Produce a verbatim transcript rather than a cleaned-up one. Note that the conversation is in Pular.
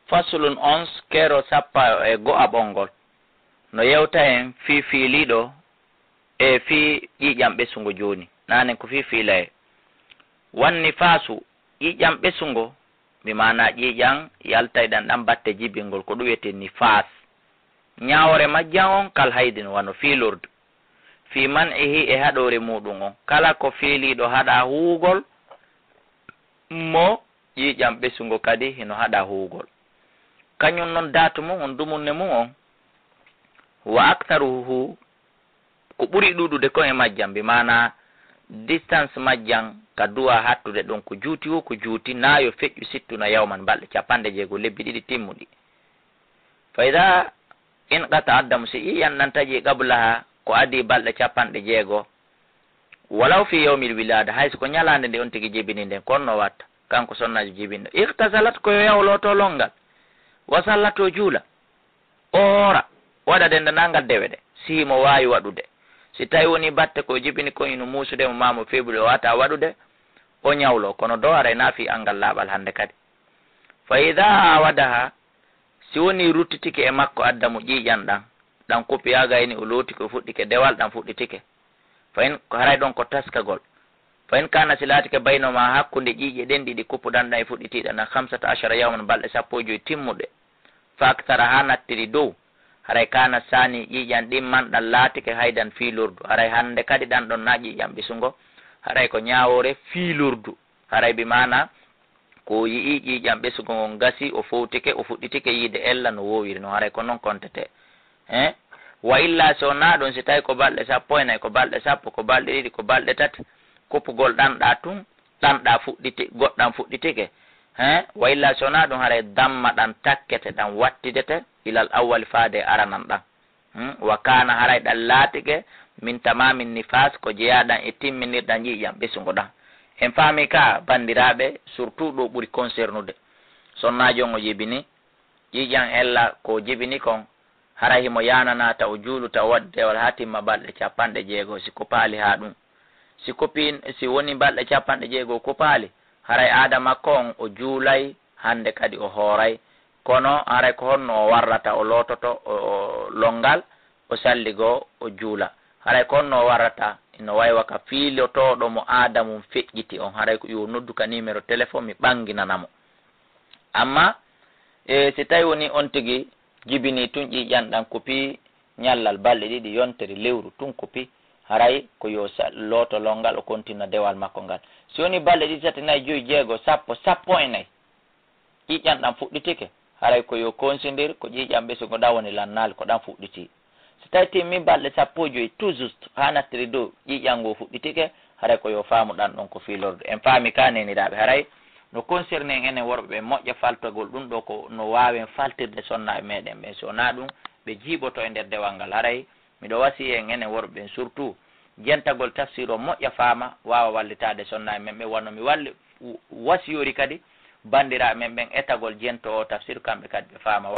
Faslun, on keerol sappo e go'aɓol ngol, no yewta en fii fiiliiɗo e fii ƴiiƴan ɓesungo jooni. Nanen ko fii fiilayee. Wan nifaasu, ƴiiƴan ɓesungo, bi maanaa ƴiiƴan yaltayɗan ɗan batte jibingol, ko ɗun wi'etee nifaas. Ñaawoore majjan on kal haydi no wano fiilordu. Fii man'ihi, e haɗoore muuɗun on. Kala ko fiiliiɗo haɗaa huuwugol mo, ƴiiƴan ɓesungo kadi hino haɗaa huuwugol. Kañun non daatu mun on, dumunne mun on. Wa aktharuhu, ko ɓuri ɗuuɗude kon e majjan, bi maanaa distance majjan ka duwaa hattude ɗon ko juuti woo ko juuti, naa yo feƴƴu sittuna yawman, balɗe capanɗe jeego, lebbi ɗiɗi timmuɗi. Fa idaa inqata'a addamu, si ƴiiƴan ɗan taƴii qablaha, ko adii balɗe capanɗe jeego, walaw fii yawmil wilaada, hay so ko ñalaande nde on tigi jibini nden, ko honno watta? Kanko sonnaajo jibinɗo. Ightasalat, ko yo yaw looto lonngal. Wa sallat, o juula. O hoora. Waɗa denndanangal dewe ɗen. Si himo waawi waɗude. Si tawi wonii batte ko o jibini kon hino muusude mo maa mo feebude o waawataa waɗude, o ñawloo. Kono doo haray naa fii anngal laaɓal hannde kadi. Fa idaa aawadaha, si wonii ruttitike e makko addamu ƴiiƴan ɗan, ɗan kupiyaa gayni o lootike o fuɗɗike dewal ɗan fuɗɗitike. Fa in, ko haray ɗon ko taskagol. Fa in kaana, si laatike baynahumaa, hakkunde ƴiiƴe ɗen ɗiɗi kupuɗan ɗan e fuɗɗitiiɗan ɗan, khamsata ashara yawman, balɗe sappo e joy timmuɗe, fa akthara, haa nattiri dow, haray kaana saani, ƴiiƴan ɗimman ɗan laatike haydan fii lordu. Haray hannde kadi ɗan ɗon naa ƴiiƴan ɓesungo, haray ko ñaawoore fii lordu. Haray bi maanaa ko o yi'i ƴiiƴan ɓesungo ngon gasii, o fowtike, o fuɗɗitike yiide ella no woowiri non, haray ko non kontetee. Hein? Wa illaa, si wonaa ɗun, si tawi ko balɗe sappo e nayi, ko balɗe sappo, ko balɗe ɗiɗi, ko balɗe tati, kuppugol ɗan ɗaa tun, ɗan ɗaa fuɗɗiti-, goɗɗan fuɗɗitike. Hein? Wa illaa, si wonaa ɗun, haray damma ɗan takkete, ɗan wattidete, ilal awwali, faade e aranan ɗan. Hmm? Wa kaana, haray ɗan laatike, min tamaami nifaas, ko jeyaaɗan e timminirɗan ƴiiƴan ɓesungo ɗan. En faamii ka, banndiraaɓe, surtout ɗoo ɓuri concernude. Sonnaajo on o jibini, ƴiiƴan ella ko o jibini kon, haray himo yaananaa ta o juulu, ta o waɗi dewal haa timma balɗe capanɗe jeego, si kupaali haa ɗun. Si kupi-, si wonii balɗe capanɗe jeego kupaali, haray aada makko on o juulay, hannde kadi o hooray. Kono haray ko honno o warrata, o loototo, o, o lonngal, o salligoo, o juula? Haray ko honno o warrata? Hino way wa ka fiilotooɗo mo aada mun feƴƴiti on. Haray ko yo noddu ka numéro téléphone, mi ɓanginana mo. Amma, e, si tawi wonii on tigi jibinii tun ƴiiƴan ɗan, kupi ñallal balɗe ɗiɗi, yontere, lewru, tun kupi, haray ko yo sa-, looto lonngal, o kontina dewal makko ngal. Si wonii balɗe ɗiɗi, tati, nayi, joy, jeego, sappo, sappo e nayi, ƴiiƴan ɗan fuɗɗitike, haray ko yo konsindir, ko ƴiiƴan ɓesungo ɗan woni lannaali, ko ɗan fuɗɗitii. Si tawi timmi balɗe sappo e joy tout juste, haa nattiri dow, ƴiiƴan ngoo fuɗɗitike, haray ko yo faamu ɗan ɗon ko fii lordu. En faami ka, neeniraaɓe, haray no concerné en enen worɓe ɓen, moƴƴa faltagol ɗun ɗoo, ko no waawen faltirde sonnaaɓe meɗen ɓen. Si wonaa ɗun, ɓe jiiɓoto e nder dewal ngal. Haray miɗo wasiyee en enen worɓe ɓen, surtout jentagol tafsir o moƴƴa faama, waawa wallitaade sonnaaɓe men ɓen, wano mi walli-, wasiyori kadi banndiraaɓe men ɓen etagol jento o tafsir, kamɓe kadi ɓe faama.